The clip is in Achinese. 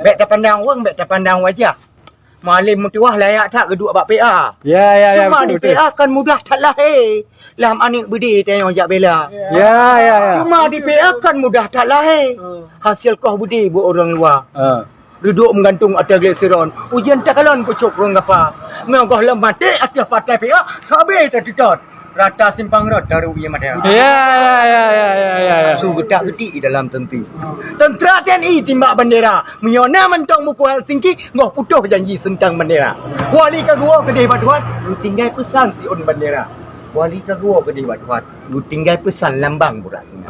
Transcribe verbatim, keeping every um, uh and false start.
Bèk tapandang ureueng, bèk tapandang wajah. Mualem meutuwah layak that geuduek bak P A. Ya, ya, ya, Cuma betul, di betul. P A kan mudah that lahé. Lam aneuk beudé tanyoe jak bela. Ya, ya, ya. Cuma di P A kan mudah that lahé. Hasil koh beudé buet ureueng luwa. Ha. Duduk meugantung ateueh glycerin. Ujeuen takalon pucok ureueng gapa. Meunyoe gohlom maté ateueh partai P A, sabé tatutot. Rata simpang rot taru ie mata. Ya, ya, ya, ya, ya, ya, ya. Su geutak geutik di dalam teuntri. Tentera T N I timbak bandera. Meunyoe na mantong buku Helsinki, ngoh putôh janji seuntang bandera. Wali ka geuwoe keudeh bak Tuhan, geutinggai peusan siôn bandera. Wali ka geuwoe keudeh bak Tuhan, geutinggai peusan lambang burak singa.